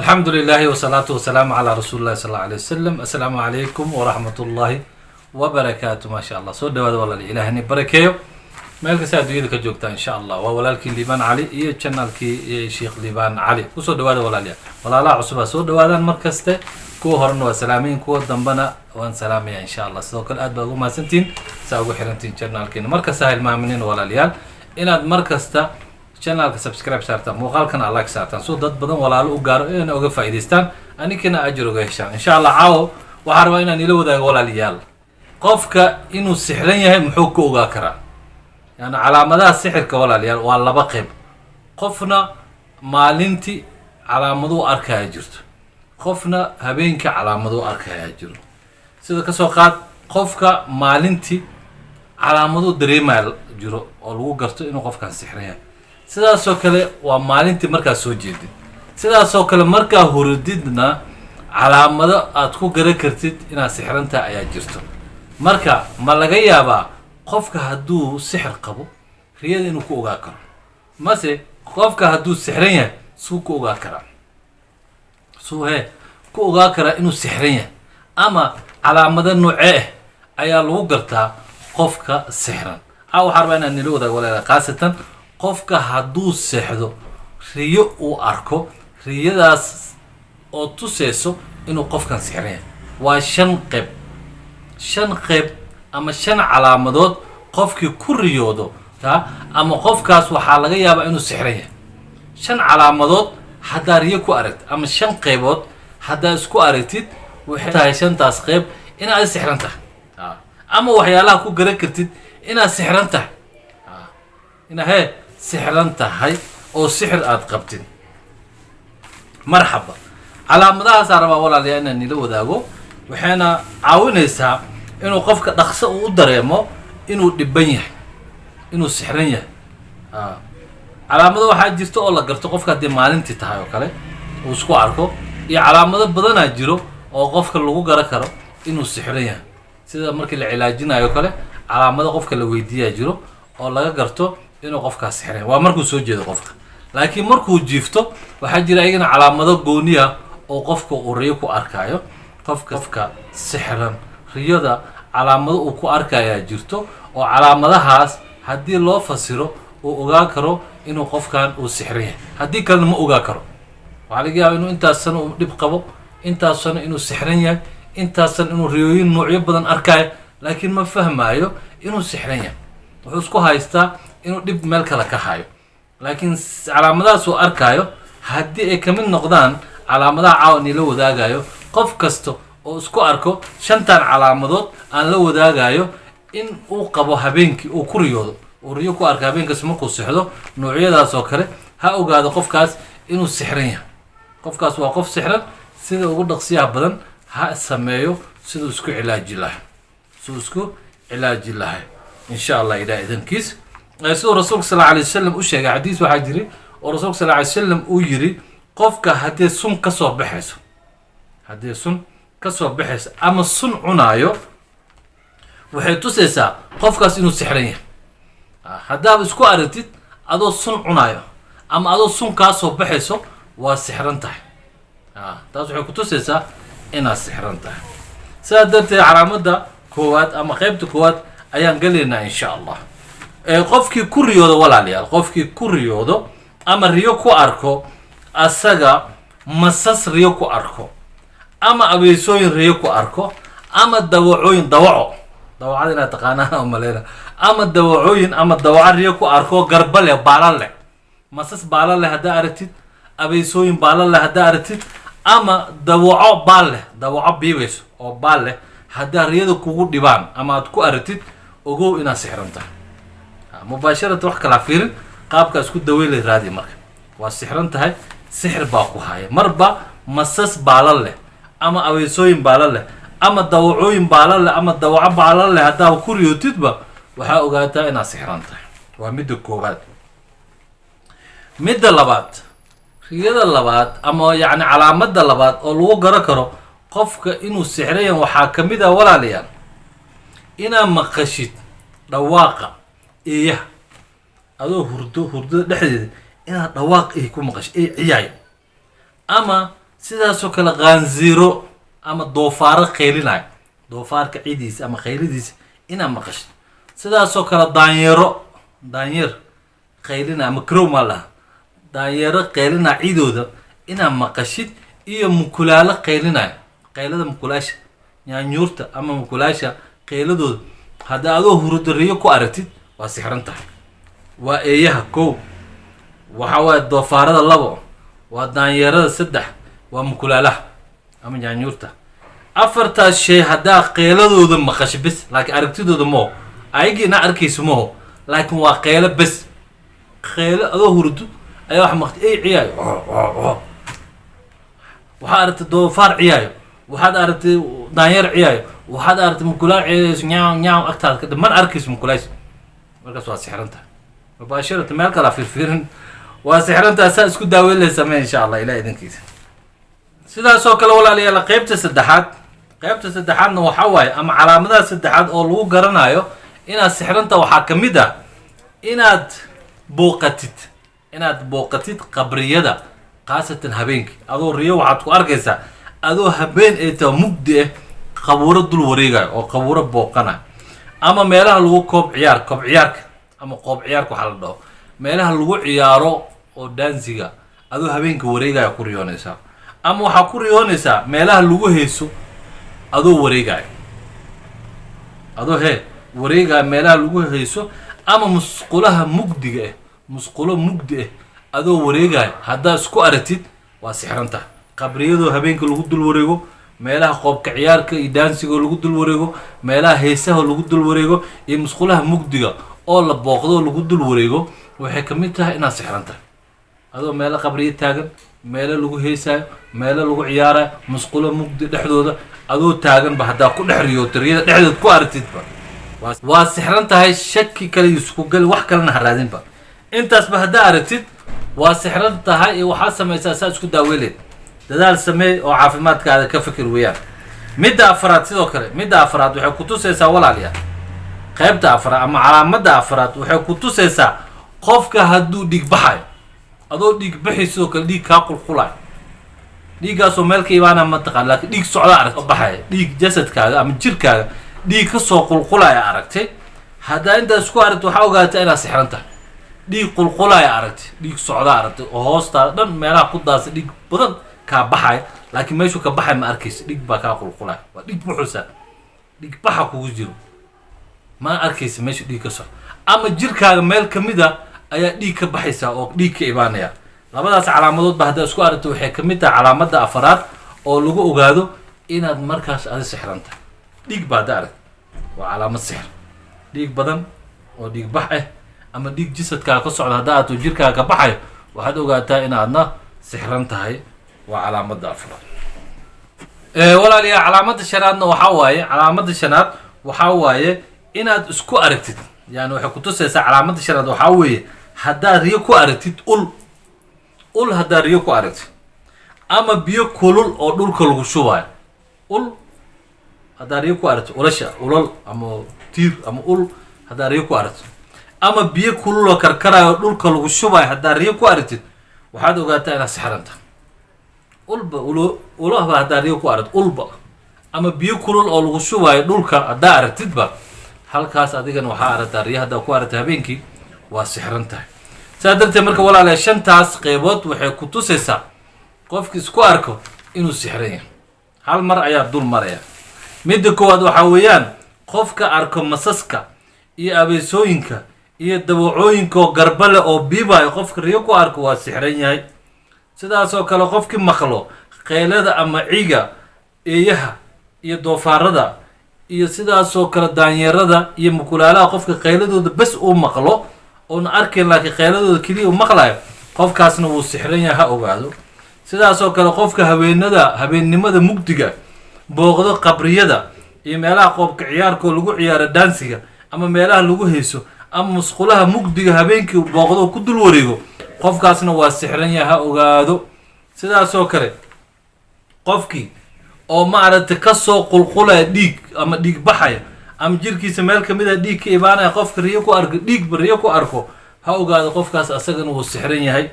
Alxamdu lilahi wasalaatu wasalaamu calaa rasuuli llahi sal alla alay wasalam. Assalaamu calaykum waraxmat ullaahi wabarakaatu. Maasha Allah, soo dhawaada walaal, ilaahni barakeeyo meel kasta adduunyada ka joogtaa, insha Allah. Waa walaalkii Liibaan Cali iyo channelkii Sheekh Liibaan Cali. Kusoo dhawaada walaalyaal, walaalaha cusubaa soo dhawaadaan mar kaste, kuwa horena waa salaamayin, kuwa dambena waan salaamaya, insha Allah. Sidoo kale aad baad ugu mahadsantihiin saa ugu xirantihiin channelkiina. Mar kasta ha hilmaaminin walaalayaal inaad mar kasta channelka subscribe saartaan, muuqaalkana a like saartaan, so dad badan walaalo u gaaro inay uga faa'iidaystaan, aninkina ajir uga heshaan, insha Allah. Caawo waxaan rabaa inaan ila wadaago walaalayaal, qofka inuu sixran yahay muxuu ka ogaa karaa? Yani calaamadaha sixirka, walaalayaal, waa laba qeyb. Qofna maalintii calaamaduu arkaya jirto, qofna habeenkii calaamaduu arkaya jiro. Sida kasoo qaad, qofka maalintii calaamaduu dareemaya jiro oo lagu garto inuu qofkan sixran yahay. Sidaasoo kale waa maalintii markaa soo jeedid. Sidaasoo kale markaa hurudidna calaamado aad ku garan kartid inaad sixrantahay ayaa jirto. Marka ma laga yaabaa qofka hadduu sixir qabo riyada inuu ku ogaa karo? Mase qofka hadduu sixran yahay suu ku ogaa karaa? Suu hee ku ogaa karaa inuu sixran yahay? Ama calaamado noocee ah ayaa lagu gartaa qofka sixran? Waxaa rabaa inaan nila wadaago walaala, khaasatan qofka hadduu seexdo riyo uu arko, riyadaas oo tuseyso inuu qofkan sixran yahay. Waa shan qeyb, shan qeyb ama shan calaamadood qofkii ku riyoodo ta ama qofkaas waxaa laga yaabaa inuu sixran yahay. Shan calaamadood haddaa riyo ku aragtid ama shan qeybood haddaa isku aragtid, waxay tahay shantaas qeyb inaad sixran tahay, ama waxyaalaha ku garan kartid inaad sixran tahay, inaad hee sixran tahay oo sixir aad qabtid. Marxaba, calaamadahaasaa rabaa walaalayaa inaan nila wadaago. Waxayna caawinaysaa inuu qofka dhaqso uu u dareemo inuu dhiban yahay, inuu sixran yahay. Calaamado waxaa jirta oo la garto qofka haddii maalintii tahay oo kale uu isku arko, iyo calaamado badanaa jiro oo qofka lagu garan karo inuu sixran yahay, sida markii la cilaajinayo kale calaamado qofka la weydiiyaa jiro oo laga garto inuu qofkaas sixran yahay. Waa markuu soo jeedo qofka, laakiin markuu jiifto waxaa jira iyagana calaamado gooniya oo qofka uu riyo ku arkaayo. Qofka sixran riyada calaamado uu ku arkayaa jirto, oo calaamadahaas haddii loo fasiro uu ogaan karo inuu qofkan uu sixran yahay. Haddii kalena ma ogaa karo. Waxaa laga yaaba inuu intaas sano uu dhib qabo, intaas sano inuu sixran yahay, intaas sano inuu riyooyin noocyo badan arkaayo, laakiin ma fahmaayo inuu sixran yahay. Wuxuu isku haystaa inuu dhib meel kale ka hayo. Laakiin calaamadahaas uu arkaayo haddii ay kamid noqdaan calaamadaha caawa nila wadaagayo, qof kasta oo isku arko shantan calaamadood aan la wadaagayo in uu qabo, habeenkii uu ku riyoodo, uu riyo ku arko habeenkaas markuu sexdo noocyadaas oo kale, ha ogaado qofkaas inuu sixran yahay. Qofkaas waa qof sixran. Sida ugu dhaqsiyaha badan ha sameeyo siduu isku cilaaji lahay, siduu isku cilaaji lahay, insha Allah, ilaa idankiis. Siduu rasuulka sal alay wasalam u sheegay, xadiis waxaa jiray oo rasuulka sal alay wasalam uu yiri: qofka haddii sun ka soo baxayso, haddii sun ka soo baxayso ama sun cunaayo, waxay tusaysaa qofkaas inuu sixran yahay. Haddaaba isku aragtid adoo sun cunaayo ama adoo sun kaa soo baxayso, waa sixran tahay. Taas waxay ku tusaysaa inaad sixran tahay. Sidaas darteed calaamada koowaad ama qeybta koowaad ayaan gelaynaa, insha Allah. Qofkii ku riyoodo walaalayaal, qofkii ku riyoodo ama riyo ku arko asaga masas riyo ku arko ama abeesooyin riyo ku arko ama dawacooyin, dawaco, dawacada inaad taqaanaan umaleyna, ama dawacooyin ama dawaco riyo ku arko garba leh, baala leh, masas baala leh haddaa aragtid, abeesooyin baala leh haddaa aragtid, ama dawaco baal leh, dawaco biibayso oo baal leh haddaa riyada kugu dhibaan ama aad ku aragtid, ogow inaad sixran tahay. Mubaasharata wax kalaa fiirin, qaabka isku daweylay raadi. Marka waa sixran tahay, sixir baa ku haya. Marba masas baala leh ama abeesooyin baala leh ama dawacooyin baala leh ama dawaco baala leh haddaa ku riyootidba, waxaa ogaataa inaad sixran tahay. Waa midda koowaad. Midda labaad, riyada labaad ama yacni calaamada labaad oo lagu garan karo qofka inuu sixrayan waxaa ka mid ah walaalayaal, inaad maqashid dhawaaqa eeyaha adoo hurdo, hurdada dhexdeeda inaad dhawaaq ey ku maqashid, ey ciyaayo ama Sidaasoo kale khaanziiro ama doofaaro qaylinayo, doofaarka cidiisa ama qayladiisa inaad maqashid. Sidaasoo kale daanyeero, daanyeer qaylina ama crow maa laha, daanyeero qaylina ciidooda inaad maqashid, iyo mukulaalo qaylinayo, qaylada mukulaasha, nyaanyuurta ama mukulaasha qayladooda hadda adoo hurudariyo ku aragtid, waa sixran tahay. Waa eeyaha kow, waxa waaye doofaarada labo, waa daanyeerada saddex, waa mukulaalaha ama nyaanyuurta. Afartaas shay haddaa qeyladooda maqasho bes, laakiin aragtidooda maho, ayagii ina arkayso maho, laakiin waa qeylo bes. Qeylo adoo hurdo ayaa wax maqtay, ey ciyaayo, waxaad aragtay doofaar ciyaayo, waxaad aragtay daanyeer ciyaayo, waxaad aragtay mukulaal ciyaayo, nyaaw nyaaw agtaada ka mana arkayso mukulaasha, markaas waa sixrantahay mubaashirata, meel kalaa fiirfiirin, waa sixrantaha. Saa isku daaweyn leh samee, insha Allah, ilaah idinkiisa. Sidaasoo kale, walaalayaal, qeybta saddexaad, qeybta saddexaadna waxaa waaye, ama calaamadaha saddexaad oo lagu garanayo inaad sixranta, waxaa ka mid ah inaad booqatid, inaad booqatid qabriyada, khaasatan habeenkii. Adoo riyo waxaad ku arkaysaa adoo habeen ay taha mugdi ah qabuuro dul wareegayo oo qabuuro booqanayo, ama meelaha lagu koob ciyaar, koob ciyaarka ama qoob ciyaarka waxaa la dhaho, meelaha lagu ciyaaro oo daansiga adoo habeenka wareegaya ku riyoonaysaa, ama waxaa ku riyoonaysaa meelaha lagu heeso adoo wareegayo, adoo hee wareegaya meelaha lagu heeso, ama musqulaha mugdiga ah, musqulo mugdi ah adoo wareegayo haddaa isku aragtid, waa sixranta. Qabriyadoo habeenka lagu dul wareego, meelaha qoobka ciyaarka iyo daansiga lagu dul wareego, meelaha heesaha lagu dul wareego, iyo musqulaha mugdiga oo la booqdo oo lagu dul wareego, waxay ka mid tahay inaad sixran tahay. Adoo meelo qabriyo taagan, meelo lagu heesaayo, meelo lagu ciyaarayo, musqulo mugdi dhexdooda adoo taaganba haddaa ku dhex riyooto, riyada dhexdeed ku aragtidba, waa sixran tahay. Shaki kale isku gali, wax kalena ha raadinba. Intaasba haddaa aragtid, waa sixran tahay. Iyo waxaad samaysaa saa isku daaweleed, dadaal samee oo caafimaadkaada ka fikir weeyaan. Midda afraad, sidoo kale midda afraad waxay ku tusaysaa, walaalayaal, qaybta afraad ama calaamadda afraad waxay ku tusaysaa qofka hadduu dhiig baxayo, adoo dhiig baxay, sidoo kale dhiig kaa qulqulayo, dhiiggaasoo meel ka imaana ma taqaan, laakiin dhiig socda aragtay baxaya, dhiig jasadkaaga ama jirkaaga dhiig kasoo qulqulaya aragtay. Haddaa intaas isku aragtay, waxaa ogaataa inaad sixran tahay. Dhiig qulqulaya aragtay, dhiig socda aragtay oo hoostaada dhan meelaha ku daasa, dhiig badan kaa baxaya, laakiin meeshuu ka baxay ma arkaysa, dhiig baa kaa qulqulaya, waa dhiig buxusa, dhiig baxa kugu jiro, ma arkaysa meesha dhiig ka socdo, ama jirkaaga meel kamid a ayaa dhiig ka baxaysa oo dhiig ka imaanaya. Labadaas calaamadood ba haddaa isku aragto, waxay kamid tahay calaamadda afaraad oo lagu ogaado inaad markaas adi sixran tahay. Dhiig ba haddaa aragto, waa calaamad sixir. Dhiig badan oo dhiig bax ah ama dhiig jisadkaaga ka socda haddaa aadto jirkaaga ka baxayo, waxaad ogaataa inaadna sixran tahay. Waa calaamadda afraad. Walaalayaal, calaamadda shanaadna waxaa waaye, calaamadda shanaad waxaa waaye inaad isku aragtid, yani waxay kutusaysaa calaamadda shanaad waxaa weeye haddaad riyo ku aragtid ul, ul haddaad riyo ku aragtid, ama biyo kulul oo dhulka lagu shubayo. Ul haddaad riyo ku aragtid, ulasha, ulal ama tiir ama ul haddaad riyo ku aragtid, ama biyo kulul oo karkarayo oo dhulka lagu shubayo haddaad riyo ku aragtid, waxaad ogaataa inaad sixran tahay. Ulba, ulo, ulahba haddaad riyo ku aragtid, ulba ama biyo kulul oo lagu shubayo dhulka haddaa aragtidba, halkaas adigana waxaa aragtaa, riyo haddaa ku aragtay habeenkii, waa sixran tahay. Saa darteed marka, walaalayaal, shantaas qeybood waxay ku tusaysaa qofki isku arko inuu sixran yahay. Hal mar ayaa dul maraya. Midda koowaad waxaa weeyaan qofka arko masaska iyo abeesooyinka iyo dawacooyinka oo garba leh oo biibayo, qofka riyo ku arko waa sixran yahay. Sidaasoo kale qofkii maqlo qeylada ama ciga eeyaha iyo doofaarada, iyo sidaasoo kale daanyeerada iyo mukulaalaha, qofka qeyladooda bes uu maqlo oona arkayn laakiin qeyladooda keliya uu maqlayo, qofkaasna wuu sixran yahay, ha ogaado. Sidaasoo kale qofka haweenada habeennimada mugdiga booqdo qabriyada iyo meelaha qoobka ciyaarka oo lagu ciyaaro daansiga, ama meelaha lagu heeso, ama musqulaha mugdiga habeenkii booqdo oo ku dul wareego, qofkaasna waa sixran yahay, ha ogaado. Sidaasoo kale qofkii oo maaragtay kasoo qulqulaya dhiig ama dhiig baxaya ama jirkiisa meel kamid a dhiig ka imaanaya, qofka riyo ku arko, dhiigba riyo ku arko, ha ogaado qofkaas asagana wuu sixran yahay.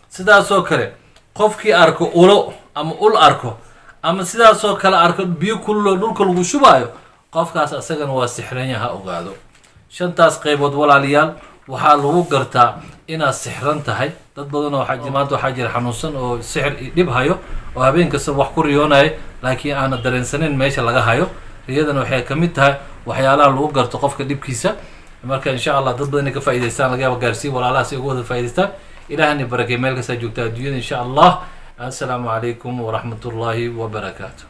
Sidaasoo kale qofkii arko ulo ama ama ul arko, ama sidaasoo kale arko biyo kululoo dhulka lagu shubaayo, qofkaas asagana waa sixran yaha, ogaado. Shantaas qaybood, walaalayaal, waxaa lagu gartaa inaad sixran tahay. Dad badanoo waxaa maanta waxaa jira xanuunsan oo sixir iyo dhib hayo oo habeen kasta wax ku riyoonaya, laakiin aana dareensanayn meesha laga hayo. Riyadana waxay ka mid tahay waxyaalaha lagu garto qofka dhibkiisa. Marka insha Allah dad badan inay ka faa'idaystaan laga yaaba. Gaarsiin walaalaha si uga wada faa'idaystaan. Ilaahani barakay meel kastaa joogta adduunyada insha Allah. Assalaamu calaykum waraxmatullaahi wabarakaatu.